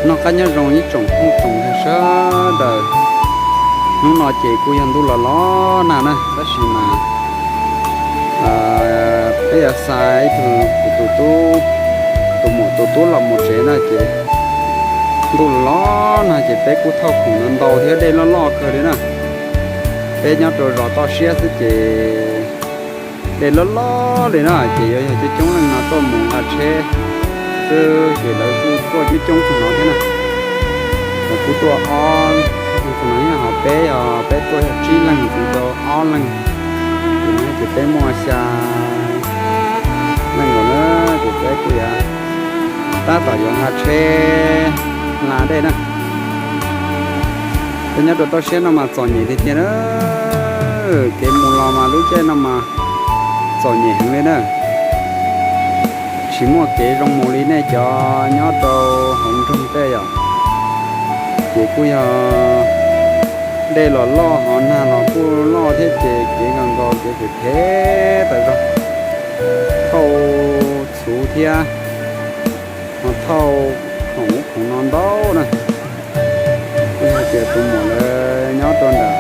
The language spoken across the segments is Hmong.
Noj qab nyob zoo ib tsoom phooj tsoom ywg sawv daws. Hnub no ces kuj yog ntuj los los nag na, tab sis mas peb yuav xa ib tug kuv tus tub, tus muam tus tub los mus tsev na ces ntuj los los nag ces peb kuj thauj khoom ntau ntau thiab dej loj loj kawg li na. Peb nyob rau zos toj siab xwb ces dej loj loj li na ces yuav yog coob coob leej no tuaj mus nqa tsheb xwb ces lawv kuj tuaj coob coob tus no thiab na. Lawv kuj tuaj ob, tus no yog ho peb, yog peb tuaj yog tsib leeg ntxiv rau ob leeg, ces no ces peb muaj xya leej lawm na, ces peb kuj yuav tab tom yuav nqa tsheb hla dej na. Peb nyob rau toj siab no mas txom nyem tiag tiag na. Kev mus los mas lub caij no mas txom nyem heev li na. Tsis muaj kev zoo mus li nej cov nyob rau hauv nroog tej yom. Ces kuj yog dej los loj ho nag los kuj loj thiab ces kev nkaus nkaus kev phem phem tas zog. Thauj txhuv thiab ho thauj khoom ub khoom no ntau na. Kuj yog tias tus muam lawv nyob rau ntawm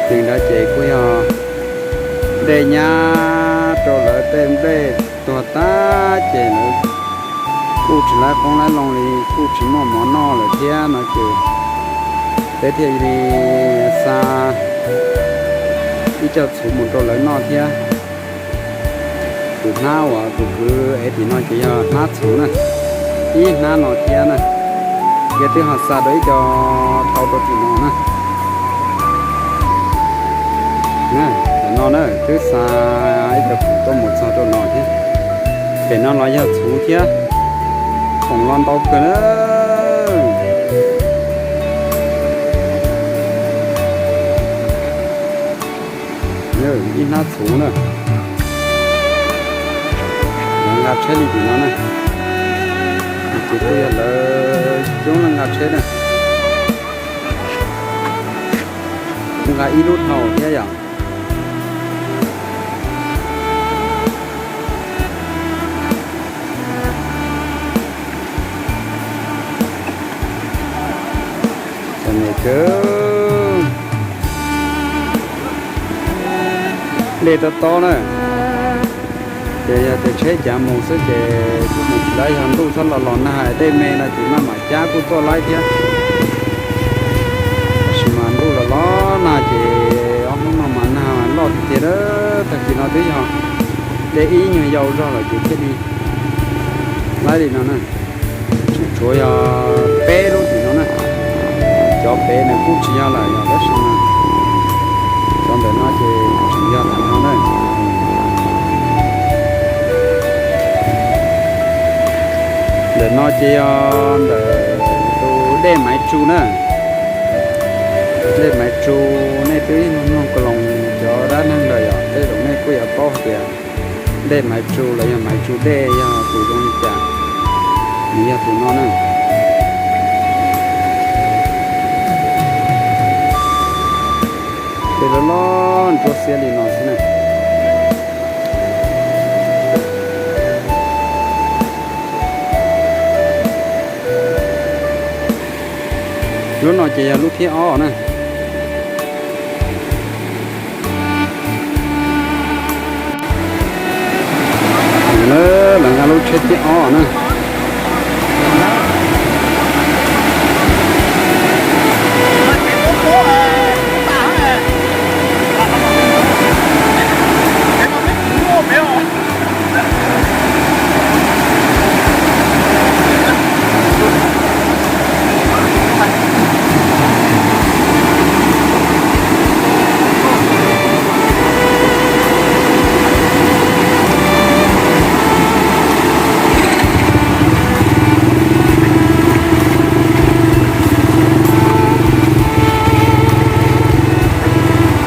ces ntawd ces kuj yog dej nyab rau lawv tej nplej tuag tag ces lawv kuj tsis laib qoob laib loo li, kuj tsis muaj mov noj lawm thiab no ces peb thiaj li xa ib co txhuv mus rau lawv noj thiab. Tus hnab uas tus kwv ev tim no ces yog hnab txhuv na, ib hnab no thiab na. Ces twb ho xa rau ib co dhau rau tim no na. Tam no na twb xa ib co khoom tuaj mus txog rau no thiab. Pem no los yog txhuv thiab, khoom los ntau kawg na. Ib hnab txhuv na. Lawv nqa tsheb li tim no na. Ces kuj yog lawv coob leej nqa tsheb na. Nqa ib lub dhau thiab yom. Txom nyem kawg. Dej tob tob na. Ces yog tias tsheb cav mus xwb ces kuj mus tsis laib, yog ntuj txhob los los nag dej me no ces maj mam cab kuj tuaj laib thiab. Tab sis mas ntuj los los nag ces ob hnub no mas nag loj tiag tiag. Tag kis no twb yog dej ib nyuag yau zog lawm ces thiaj li laib li no na. Tseem tshuav yog peb lub tim no na. Cov pem nws kuj tsis yog lawm yog tab sis mas cov ntawm no ces tseem yog tam no na. Ntawm no ces yog ntawm tus dej Maiv Tsu na. Dej Maiv Tsu, nej twb mloog mloog ko loos cov dab neeg lawm yom, tej zaum nej kuj yuav paub hais tias dej Maiv Tsu los yog Maiv Tsu dej yog tus zoo li cas. Nws yog tus no na. Tej loj loj nruab xiab li no xwb na. Lub no ces yog lub thib ob na. Lawv nqa lub tsheb thib ob na.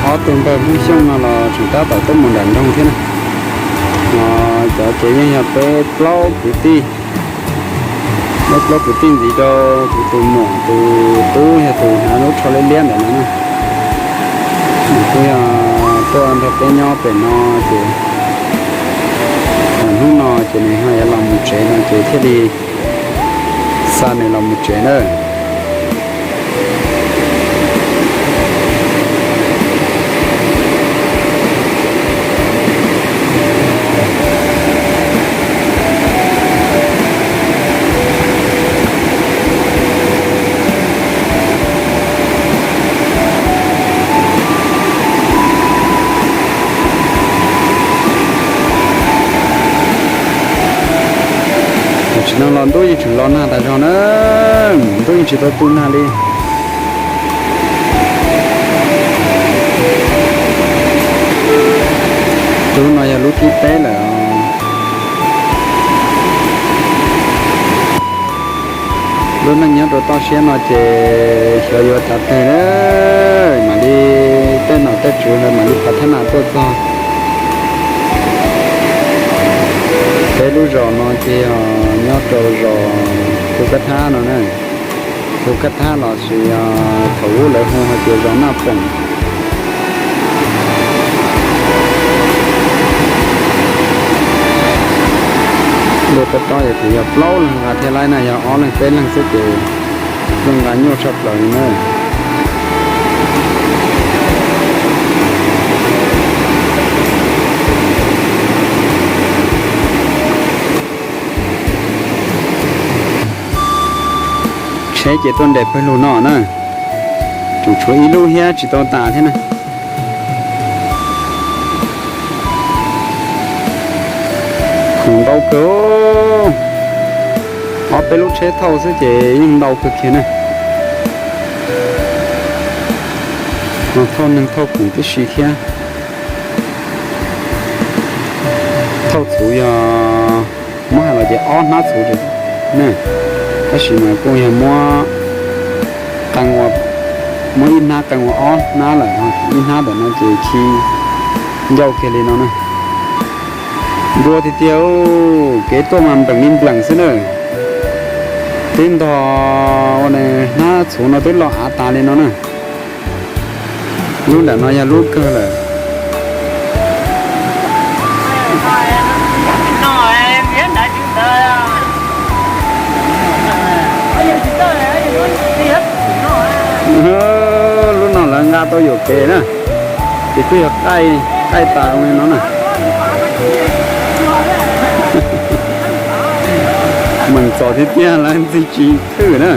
Ob tug npawg Hmoob Xyooj no los tseem tab tom tuaj mus nram nroog thiab na. Cov ces yeej yog peb plaub kwv tij, peb plaub kwv tij ntxiv rau kuv tus muam tus tub yog tus hnav lub tsho liab liab ntawm no na. Nws kuj yog tuaj nrog peb nyob pem no ces hnub no ces nws ho yuav los mus tsev no ces thiaj li Xa nws los mus tsev na. Tam sim no los ntuj yeej tseem los nag tas zog na, ntuj yeej tsis tau tu nag li. Lub no yog lub thib peb lawm. Lub neej nyob rau toj siab no ces xyov yuav thav twg na, mam li tej nom tej tswv ntawd mam li phav thab nas tuaj txog. Peb lub zos no ces yog nyob rau zos Phu Kab Thab no na. Phu Kab Thab los sis thaum ub lawv hu hais tias zos Naj Poom. Lub tob tob yog kuv yog plaub leeg nqa thiab laib na, yog ob leeg peb leeg xwb ces yeej nqa nyuaj tshaj plaws li na. Tsheb ces tuaj nres pawg lug no na, tseem tshuav ib lub thiab tsis tau tas thiab na. Khoom ntau kawg, ob peb lub tsheb thauj xwb ces yeej ntau kawg kiag na. Thauj neeg thauj khoom tib si thiab. Thauj txhuv yog muab hais los ces ob hnab txhuv na, tab sis mas kuj yog muab qee ua, muab ib hnab qee ua ob hnab lawm, ib hnab ntawm no ces khi ncauj kiag li no na. Npua tiag tiag, kev tuaj mas npleem li npleem xwb na. Twb ntog ua hnab txhuv no twb los av tas li no na. Lub nram no yog lub kawg lawm. Lub no lawv nqa tau yuam kev na, ces kuj yog qaij tas li no na. Meem txom tiag tiag lawv ntxig tsis thwj na.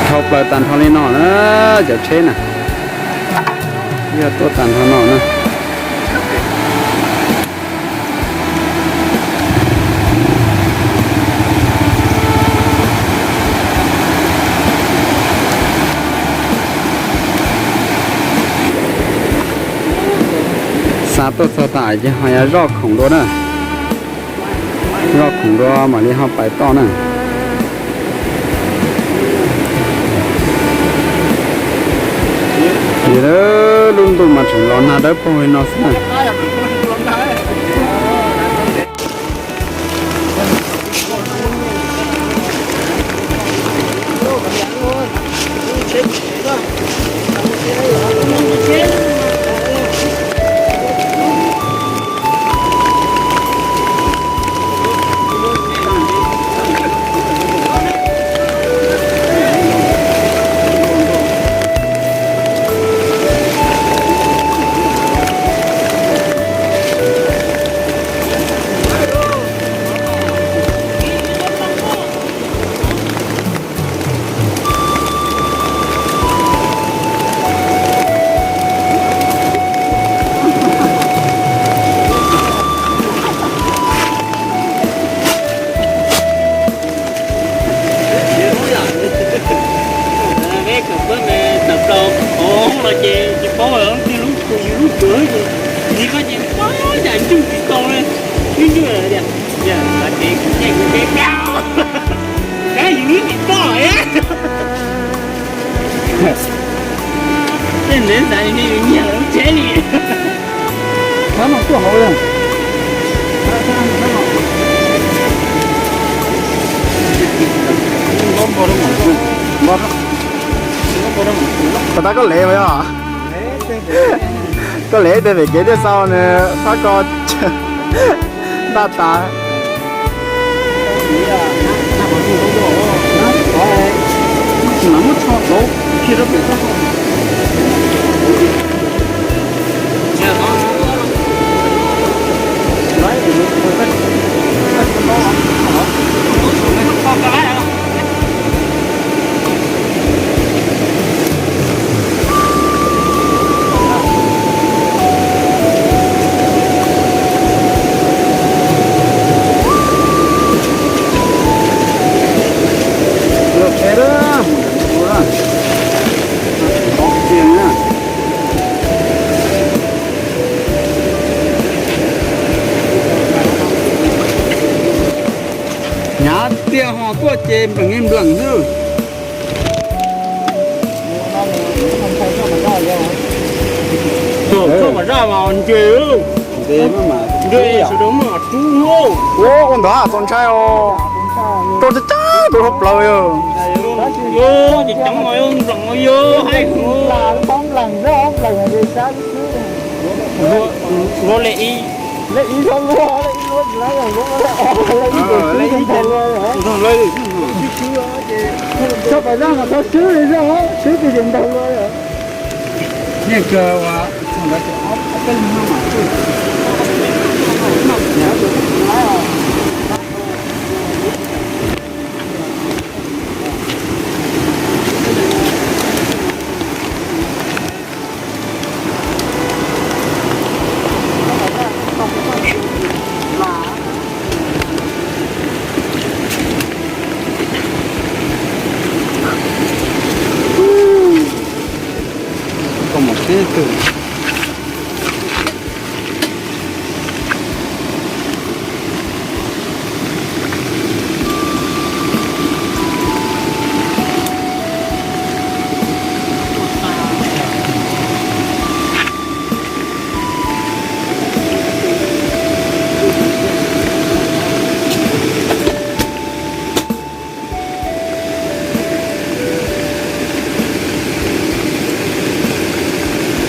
Dhau plaws tag nrho li no na, cov tsheb na, yog tuaj tag nrho no na. Xa tuaj txog tas ces ho yuav zoj khoom dua na. Zoj khoom dua mam li ho pais toj na. Ces lub ntuj mas tseem los nag dawb paug li no xwb na. Peb kom peb me tawm plaws qhov los ces tsis paub lub twg lub tus yus lub tuav ces, ntxig koj ces pob cas ntswj tsis tau li, ib ntswj tias, yog txav kev kuv nyiag kuv kev, kab yus lub tsis tau. Tej ntev xav li yus nyiag lawv lub tsheb li. Puas tab koj lev mas yog? Koj lev tej pem kev thiaj xa nws fab ko ntaj tas. Hnyav tiag ho tuaj ces nplees nplees xwb. Tuaj mas zaj mas nce, nce sawv daws mas rub. Ua ntawd txaus ntshai os. Rau cab cab rau hauv plaws yog. Yog ces coob os, nplees os yog haib. Luaj li ib, luaj li ib, luaj li ib, luaj li ib. Txhob pas zaj mas txhob swb li zaj, swb ces ntaug luaj. Nyiaj kawg ua,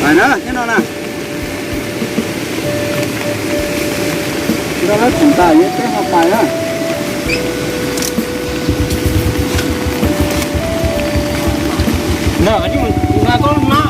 Pais na, nyob no na. Nrog lawv tseem tas yog peb ho pais na. Ntawm no mas